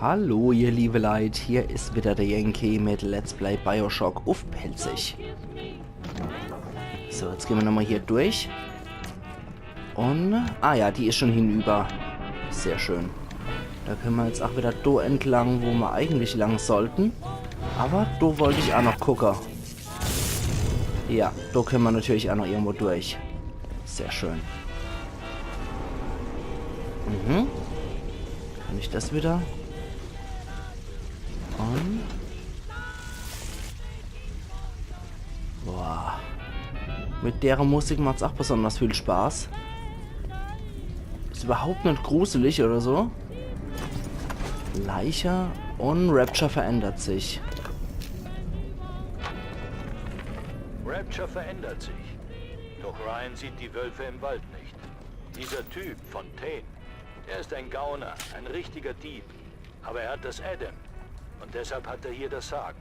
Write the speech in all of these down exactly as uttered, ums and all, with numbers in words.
Hallo, ihr liebe Leit, hier is wieder der Yankee mit Let's Play BioShock uff Pälzisch. So, jetzt gehn mer nochmal hier durch. Un, ah ja, die is schon hinüber. Sehr schön. Da könne mer jetzt ach wieder do entlang, wo mer eigentlich lang sollten. Aber do wollt ich ach noch gucke. Ja, do könne mer natürlich ach noch irgendwo durch. Sehr schön. Mhm. Kann ich das wieder? Un Boah. Mit dere Musik macht's ach besonders viel Spaß. Is überhaupt net gruselig oder so. Leiche un Rapture verändert sich. Rapture verändert sich. Doch Ryan sieht die Wölfe im Wald nicht. Dieser Typ, Fontaine, er ist ein Gauner, ein richtiger Dieb. Aber er hat das Adam. Und deshalb hat er hier das Sagen.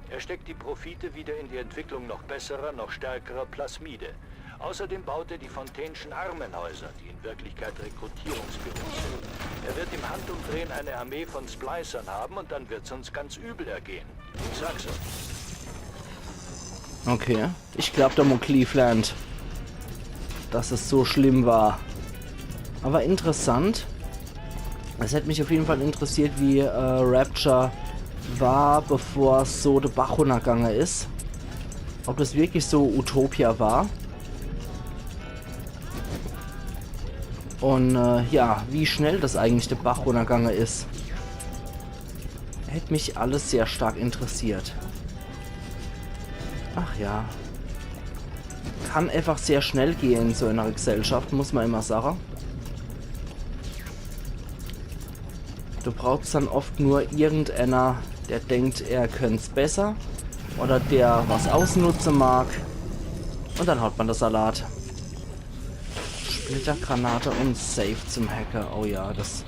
Er steckt die Profite wieder in die Entwicklung noch besserer, noch stärkerer Plasmide. Außerdem baut er die Fontaine'schen Armenhäuser, die in Wirklichkeit Rekrutierungsbüros sind. Er wird im Handumdrehen eine Armee von Splicern haben und dann wird's uns ganz übel ergehen. Ich sag's euch. Okay. Ich glaub doch mo, Cleveland, dass es so schlimm war. Aber interessant. Es hätt mich auf jeden Fall interessiert, wie äh, Rapture war, bevor's so de Bach runnergange is. Ob das wirklich so Utopia war. Un äh, ja, wie schnell das eigentlich de Bach runnergange is. Hätt mich alles sehr stark interessiert. Ach ja. Kann einfach sehr schnell gehe in so einer Gesellschaft, muss mer immer sage. Du brauchst dann oft nur irgendeiner, der denkt, er könnt's besser oder der was ausnutze mag. Un dann hat mer das Salat. Splittergranate un Safe zum Hacke. Oh ja, das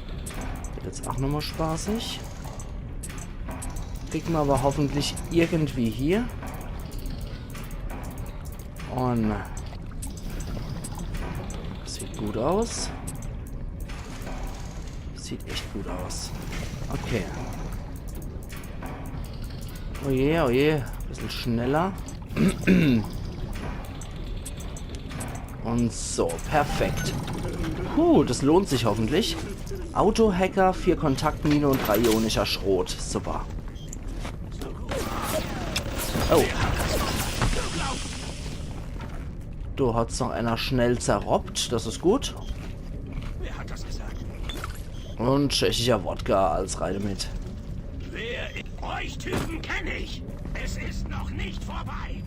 wird jetzt ach nochmal spaßig. Krieg mer aber hoffentlich irgendwie hier. Un sieht gut aus. Sieht echt gut aus. Okay. Oh je, oh je. Bissel schneller. Un so, perfekt. Puh, das lohnt sich hoffentlich. Autohacker, vier Kontaktmine un drei ionischer Schrot. Super. Oh. Do hat's noch einer schnell zerroppt. Das is gut. Wer hat das gesagt? Un tschechischer Wodka als Reide mit. Wer? Euch Typen kenne ich. Es ist noch nicht vorbei.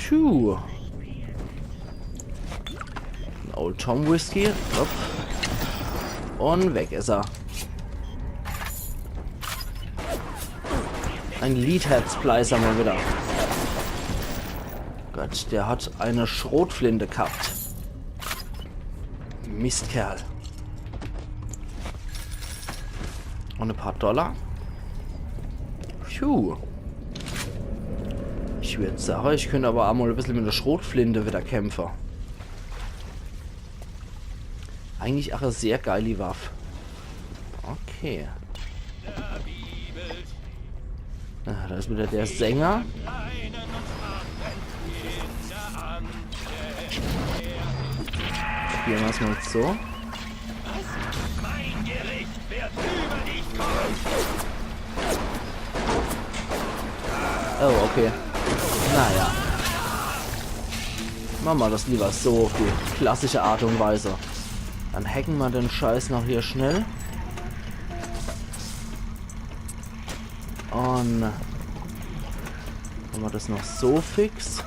Puh. Old Tom Whisky. Hopp. Un weg is er. Ein Leadhead-Splicer mal wieder. Gott, der hat eine Schrotflinte gehabt. Mistkerl. Un e paar Dollar. Puh. Ich würd sage, ich könnt aber ach mal e bissel mit der Schrotflinte wieder kämpfe. Eigentlich ach e sehr geili Waff. Okay. Ah, da is wieder der Sänger. Probiere mer's mal so. Mein Gericht wird über dich kommen. Oh, okay. Naja. Mache mer das lieber so auf die klassische Art und Weise. Dann hacke mer den Scheiß noch hier schnell. Un mache mer das noch so fix.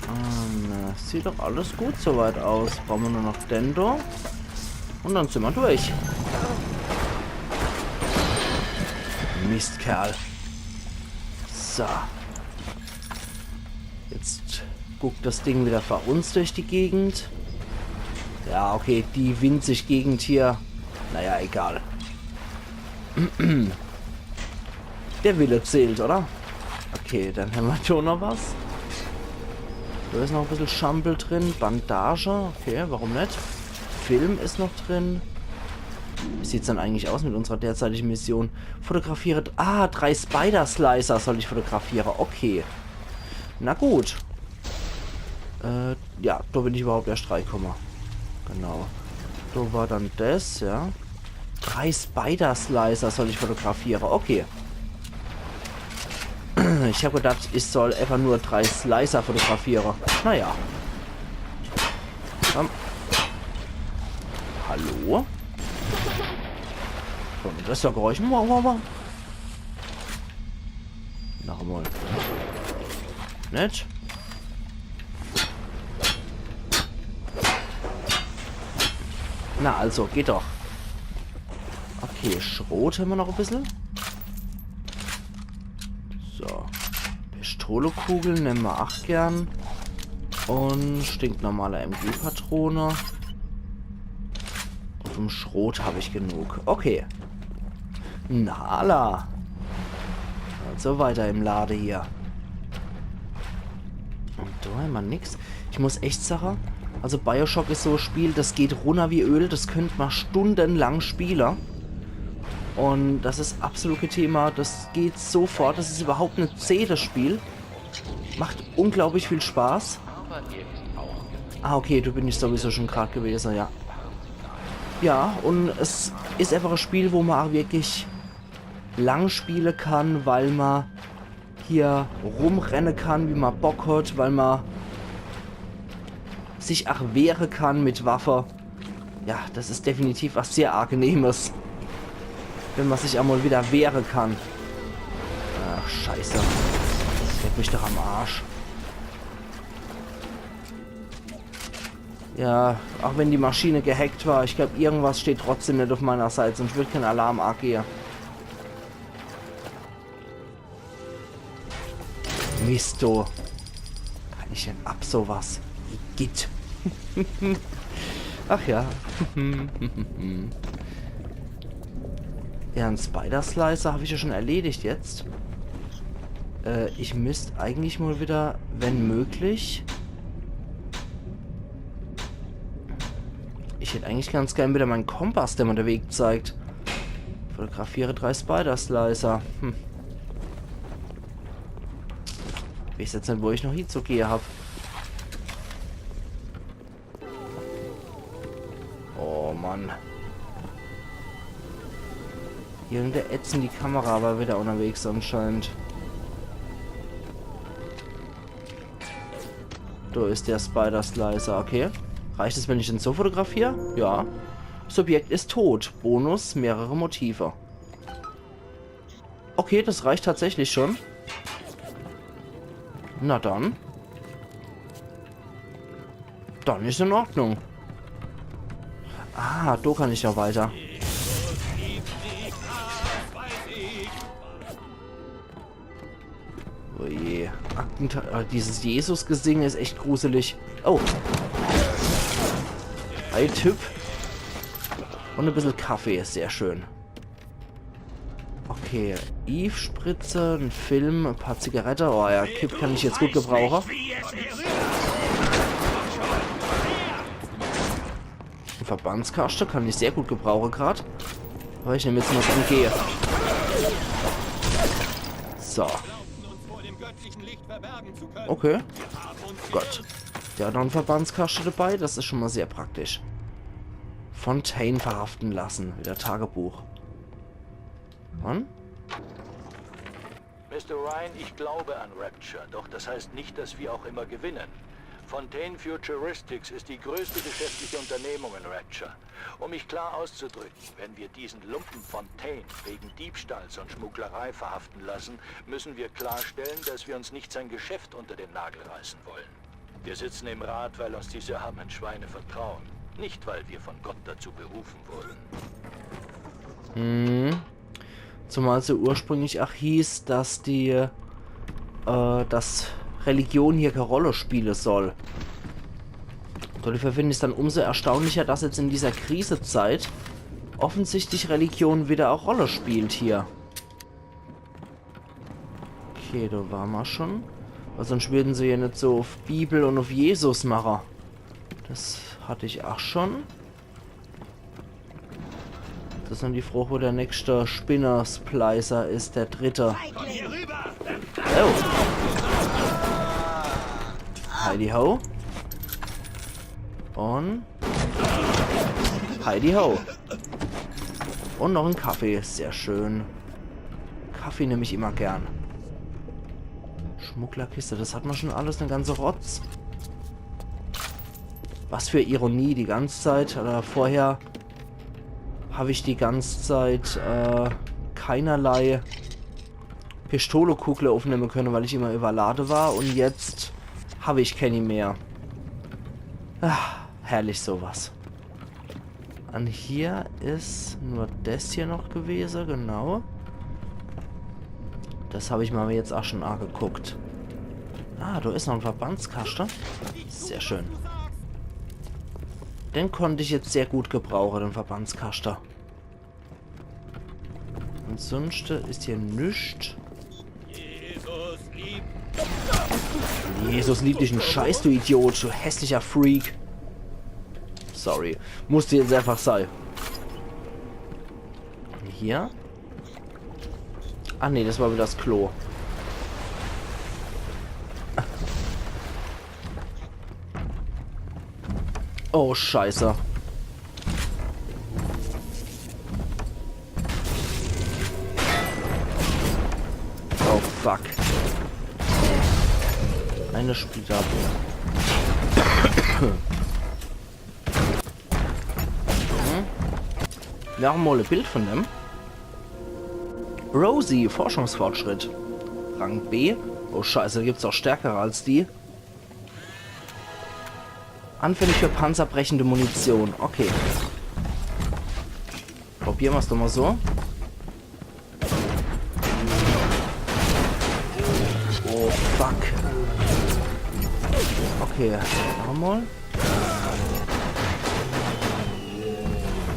Un äh, sieht doch alles gut soweit aus. Brauche mer nur noch den do. Un dann sin mer durch. Mistkerl. So. Jetzt guckt das Ding wieder für uns durch die Gegend. Ja, okay, die winzig Gegend hier. Naja, egal. Der Wille zählt, oder? Okay, dann hämmer do noch was. Do is noch e bissel Schampel drin. Bandage, okay, warum net? Film is noch drin. Wie sieht's denn eigentlich aus mit unserer derzeitigen Mission? Fotografiere... Ah, drei Spider-Slicer soll ich fotografiere. Okay. Na gut. Äh, ja, do bin ich überhaupt erscht reikumme. Genau. Do war dann des, ja. Drei Spider-Slicer soll ich fotografiere. Okay. Ich hab gedacht, ich soll einfach nur drei Slicer fotografiere. Naja. Ähm. Hallo? Was war das für e Geräusch? Wa, wa, wa. Noch emol. Net? Na also, geht doch. Okay, Schrot hämmer noch e bissel. So. Pistolekugeln nemme mer ach gern. Un stinknormale M G-Patrone. Un vom Schrot hab ich genug. Okay. Na alla. Also weiter im Lade hier. Un do hämmer nix. Ich muss echt sache, also Bioshock is so e Spiel, das geht runner wie Öl, das könnt ma stundenlang spiele. Un das is absolut kee Thema, das geht sofort, das is überhaupt net zäh, das Spiel. Macht unglaublich viel Spaß. Ah, okay, do bin ich sowieso schon grad gewese, ja. Ja, un es is einfach e Spiel, wo ma ach wirklich lang spiele kann, weil ma hier rumrenne kann, wie ma Bock hat, weil ma sich ach wehre kann mit Waffe. Ja, das is definitiv was sehr Angenehmes. Wenn ma sich emol wieder wehre kann. Ach, Scheiße. Leck mich doch am Arsch. Ja, auch wenn die Maschine gehackt war, ich glaub, irgendwas steht trotzdem net auf meiner Seite, sonst würd kein Alarm angehe. Misto. Kann ich denn ab sowas? Igitt. Ach ja. Ja, en Spider-Slicer hab ich ja schon erledigt jetzt. Äh, ich müsst eigentlich mal wieder, wenn möglich, ich hätt eigentlich ganz gern wieder mein Kompass, der mir den Weg zeigt. Fotografiere drei Spider-Slicer. Hm. Ich weiß jetzt net, wo ich noch hinzugehe hab. Oh Mann. Irgendwer ätzend die Kamera, aber wieder unterwegs anscheinend. Da ist der Spider-Slicer, okay. Reicht es, wenn ich den so fotografiere? Ja. Subjekt ist tot. Bonus, mehrere Motive. Okay, das reicht tatsächlich schon. Na dann. Dann ist in Ordnung. Ah, da kann ich ja weiter. Oh je. Aktenta äh, dieses Jesus-Gesinge ist echt gruselig. Oh. Ein Typ. Und ein bisschen Kaffee, sehr schön. Okay, Eve-Spritze, ein Film, ein paar Zigarette. Oh ja, Kipp kann ich jetzt gut gebrauche. Ein Verbandskaschte kann ich sehr gut gebrauche grad. Aber ich nehme jetzt mal das M G. So. Okay. Gott. Der hat noch einen Verbandskaschte dabei. Das ist schon mal sehr praktisch. Fontaine verhaften lassen. Wieder Tagebuch. Mann? Mister Ryan, ich glaube an Rapture, doch das heißt nicht, dass wir auch immer gewinnen. Fontaine Futuristics ist die größte geschäftliche Unternehmung in Rapture. Um mich klar auszudrücken, wenn wir diesen Lumpen Fontaine wegen Diebstahls und Schmugglerei verhaften lassen, müssen wir klarstellen, dass wir uns nicht sein Geschäft unter den Nagel reißen wollen. Wir sitzen im Rat, weil uns diese armen Schweine vertrauen, nicht weil wir von Gott dazu berufen wurden. Hm. Zumal es ja ursprünglich auch hieß, dass die, äh, dass Religion hier keine Rolle spielen soll. Dafür finde ich es dann umso erstaunlicher, dass jetzt in dieser Krisezeit offensichtlich Religion wieder eine Rolle spielt hier. Okay, da waren wir schon. Weil sonst würden sie ja nicht so auf Bibel und auf Jesus machen. Das hatte ich auch schon. Das is dann die Frooch, wo der nächste Spinner-Splicer is, der dritte. Oh. Heidi ho. Und Heidi ho. Und noch en Kaffee, sehr schön. Kaffee nemm ich immer gern. Schmugglerkiste, das hat ma schon alles, ne ganze Rotz. Was für Ironie, die ganze Zeit, oder vorher hab ich die ganze Zeit, äh, keinerlei Pistolekugle uffnemme könne, weil ich immer überlade war. Und jetzt hab ich kenni mehr. Ah, herrlich sowas. An hier is nur des hier noch gewese, genau. Das hab ich ma jetzt auch schon angeguckt. Ah, do is noch en Verbandskaschte. Sehr schön. Den konnt ich jetzt sehr gut gebrauche, den Verbandskaschte. Ansonsten is hier nix. Jesus liebt dich en Scheiß, du Idiot, du hässlicher Freak. Sorry, musste jetzt einfach sei. Hier? Ah nee, das war wieder das Klo. Oh, Scheiße. Oh, fuck. Eine Splitter. Hm? Noch mol e Bild von dem. Rosie, Forschungsfortschritt. Rang B. Oh, Scheiße, do gibt's auch stärkere als die. Anfällig für panzerbrechende Munition. Okay. Probiere ma's doch mol so. Oh, fuck. Okay, nochmol.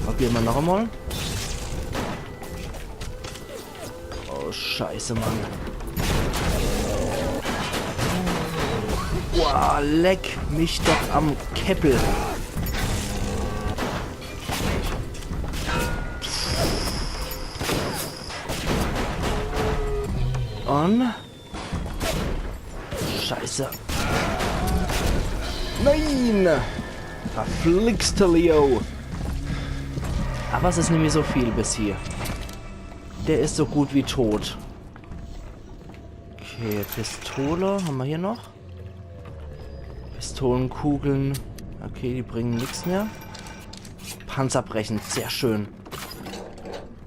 Probiere ma nochmol. Oh, Scheiße, Mann. Boah, leck mich doch am Keppel. Und Scheiße. Nein! Verflixt, Leo! Aber es is nimmi so viel bis hier. Der is so gut wie tot. Okay, Pistole. Hammer hier noch? Pistolenkugle. Okay, die bringe nix mehr. Panzerbrechend, sehr schön.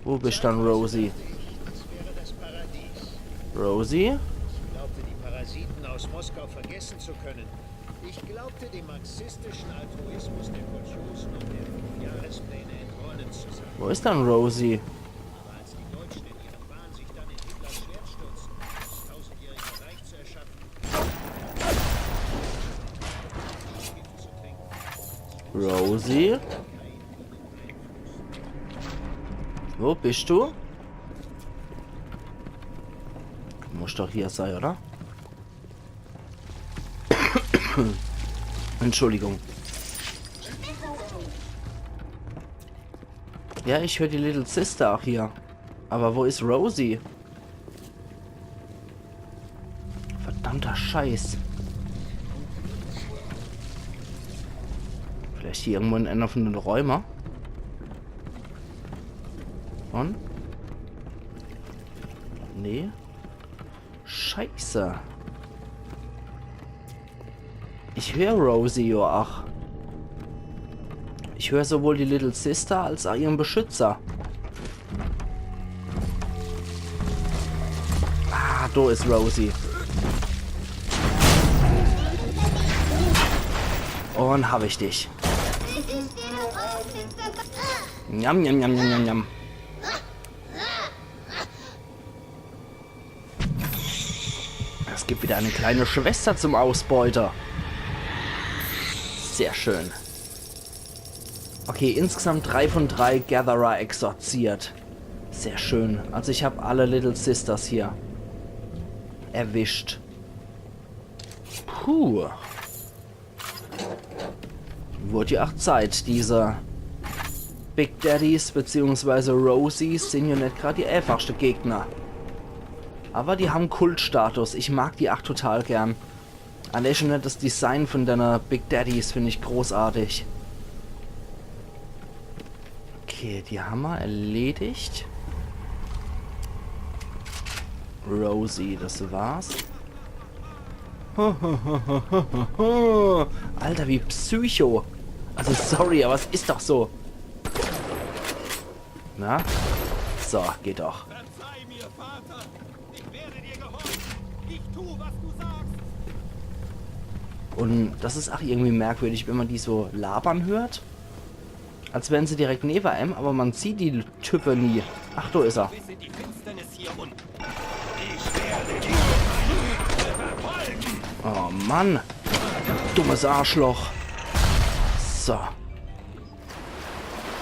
Wo bist dann, Rosie? Rosie? Ich glaubte, die Parasiten aus Moskau vergessen zu können. Ich glaubte, dem marxistischen Altruismus der Kolchosen und der Fünfjahrespläne entronnen zu sein. Wo is dann Rosie? Aber als die Deutschen in ihrem Wahn sich dann in Hitlers Schwert stürzten, um das tausendjährige Reich zu erschaffen, Rosie? Wo bist du? Du musst doch hier sein, oder? Entschuldigung. Ja, ich hör die Little Sister auch hier. Aber wo is Rosie? Verdammter Scheiß. Vielleicht hier irgendwo in einer von den Räumen. Und? Nee. Scheiße. Ich hör Rosie jo ach. Ich hör sowohl die Little Sister als auch ihren Beschützer. Ah, do is Rosie. Und hab ich dich. Njam, njam, njam, njam, njam, njam. Es gibt wieder eine kleine Schwester zum Ausbeute. Sehr schön. Okay, insgesamt drei von drei Gatherer exorziert. Sehr schön. Also ich hab alle Little Sisters hier erwischt. Puh. Wurde ja auch Zeit, diese Big Daddies beziehungsweise Rosies sin jo net grad die äfachste Gegner. Awwer die hän Kultstatus. Ich mag die ach total gern. Allee schun das Design vun denne Big Daddies find ich großartig. Okay, die hän mer erledigt. Rosie, das war's. Alter, wie Psycho. Also sorry, awwer es is doch so. Na? So, geht doch. Verzeih mir, Vater. Ich werde dir gehorchen. Ich tu, was du sagst. Un das is ach irgendwie merkwürdig, wenn mer die so labern hört. Als wären se direkt newe em, awwer mer sieht die Type nie. Ach, do is er. Bis in die Finsternis hier unten. Ich werde dich verfolgen. Oh Mann. Dummes Arschloch. So.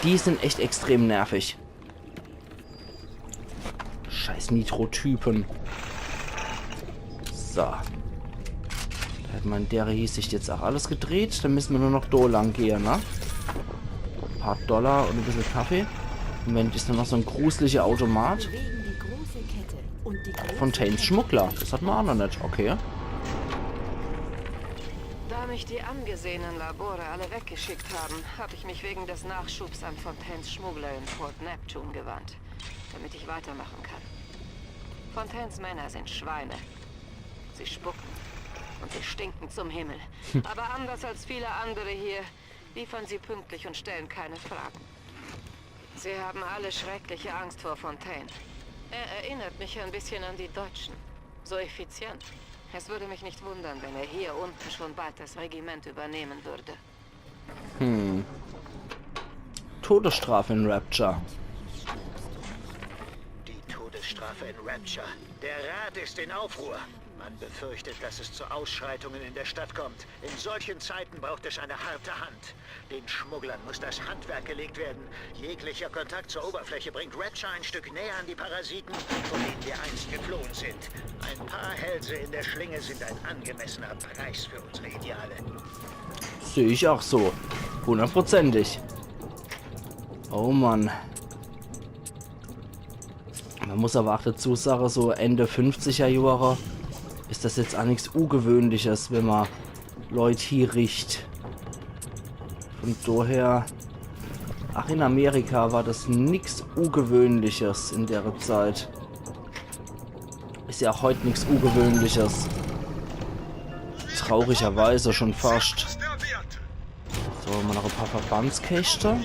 Die sin echt extrem nervig. Scheiß Nitro-Typen. So. Do hat mer in dere Hinsicht jetzt ach alles gedreht. Dann misse mer nur noch do lang gehe, ne? Paar Dollar un e bissel Kaffee. Moment, is do noch so en gruseliger Automat? Bewegen die große Kette und die große Fontaines Kette. Schmuggler. Das hat mer ach noch net. Okay. Da mich die angesehenen Labore alle weggeschickt haben, hab ich mich wegen des Nachschubs an Fontaines Schmuggler in Port Neptune gewandt, damit ich weitermachen kann. Fontaines Männer sind Schweine. Sie spucken und sie stinken zum Himmel. Aber anders als viele andere hier liefern sie pünktlich und stellen keine Fragen. Sie haben alle schreckliche Angst vor Fontaine. Er erinnert mich ein bisschen an die Deutschen. So effizient. Es würde mich nicht wundern, wenn er hier unten schon bald das Regiment übernehmen würde. Hm. Todesstrafe in Rapture. Die Todesstrafe in Rapture. Der Rat ist in Aufruhr. Man befürchtet, dass es zu Ausschreitungen in der Stadt kommt. In solchen Zeiten braucht es eine harte Hand. Den Schmugglern muss das Handwerk gelegt werden. Jeglicher Kontakt zur Oberfläche bringt Rapture ein Stück näher an die Parasiten, vor denen wir einst geflohen sind. Ein paar Hälse in der Schlinge sind ein angemessener Preis für unsere Ideale. Seh ich ach so. Hundertprozentig. Oh Mann. Mer muss awwer ach dazu sage, so Ende fünfziger Johre is das jetzt ach nix Ugewöhnliches, wenn mer Leut hiericht. Vun doher, ach, in Amerika war das nix Ugewöhnliches in dere Zeit. Is jo ach heut nix Ugewöhnliches. Traurigerweise schun fascht. So, hämmer noch e paar Verbandskäschte.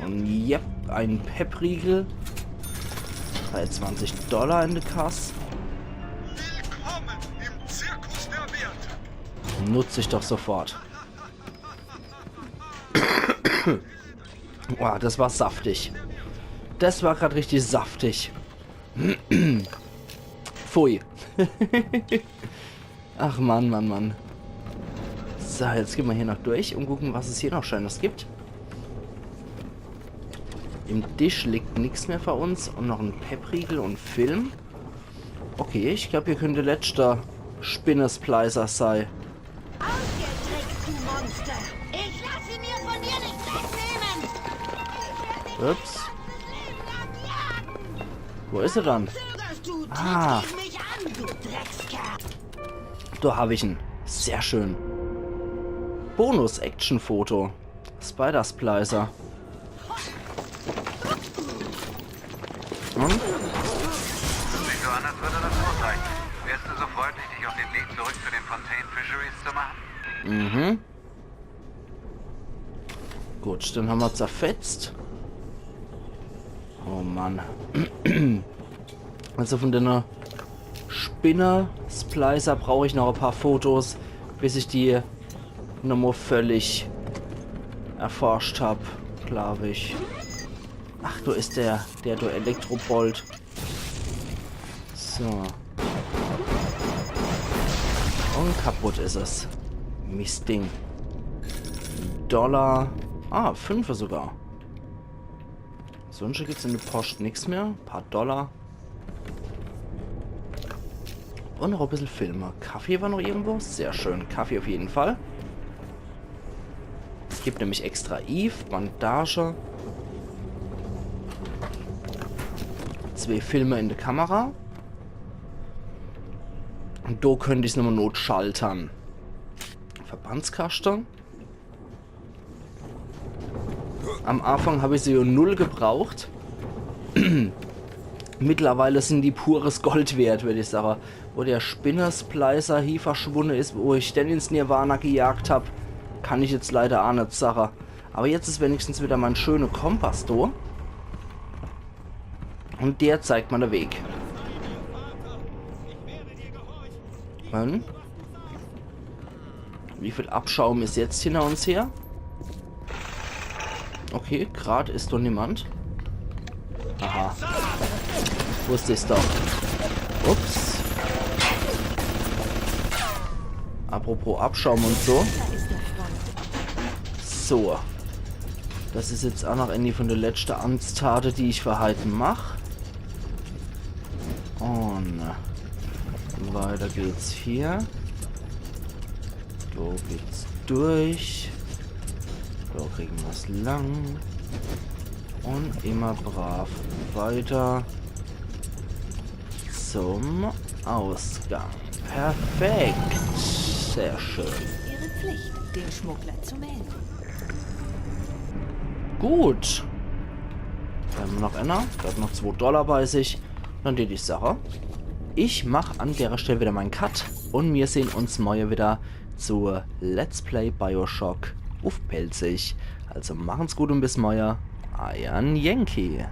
Un yep, en Peppriegel. Dreiundzwanzig Dollar in de Kass. Willkommen im Zirkus der Werte. Nutz ich doch sofort. Boah, das war saftig. Das war grad richtig saftig. Pfui. Ach Mann, Mann, Mann. So, jetzt gehn mer hier noch durch un gucke, was es hier noch Schönes gibt. Im Tisch liegt nix mehr für uns. Un noch en Peppriegel un Film. Okay, ich glaab, hier könnt de letschte Spinnesplicer sei. Ausgetrickst, du Monster! Ich lass sie mir von dir nicht wegnehmen! Ups. Wo is er dann? Zögerst du, tritt Ah. gegen mich an, du Dreckskerl! Do hab ich en. Sehr schön. Bonus-Action-Foto. Spider-Splicer. Un? Sieht so an, als würde das ausreichen. Wärst du so freundlich, dich auf den Weg zurück zu den Fontaine Fisheries zu machen? Mhm. Gut, den hämmer zerfetzt. Oh Mann. Also von denne Spinner-Splicer brauch ich noch e paar Fotos, bis ich die nommo völlig erforscht hab, glaab ich. Ach, do is der, der do Elektrobolt. So. Un kaputt is es. Mistding. Dollar. Ah, fünfe sogar. Sunsche gibt's in de Poscht nix mehr. Paar Dollar. Und noch e bissel Filme. Kaffee war noch irgendwo? Sehr schön. Kaffee auf jeden Fall. Es gibt nämlich extra Eve, Bandage. Zwee Filme in de Kamera. Und do könnt ich's nochmal notschaltern. Verbandskaschte. Am Anfang hab ich se jo null gebraucht. Mittlerweile sin die pures Gold wert, würd ich sage. Wo der Spinnersplicer hie verschwunne is, wo ich den ins Nirvana gejagt hab, kann ich jetzt leider aa net sage. Aber jetzt is wenigstens wieder mein schöne Kompass do. Und der zeigt mir de Weg. Mann. Wie viel Abschaum is jetzt hinter uns her? Okay, grad is doch niemand. Aha. Wusst ich's doch. Ups. Apropos Abschaum und so. So. Das is jetzt aa noch eine von de letschte Amtstate, die ich für heit mach. Und weiter geht's hier. Do geht's durch. Do kriegen wir's lang. Und immer brav weiter zum Ausgang. Perfekt. Sehr schön. Ihre Pflicht, den Schmuggler zu melden. Gut. Do hämmer noch einer. Der hat noch zwo Dollar bei sich. Dann deet ich sage, ich mach an derer Stell wieder mein Cut und mir sehn uns morje wieder zu Let's Play Bioshock uff Pälzisch. Also machen's gut und bis morje. Eier Yankee.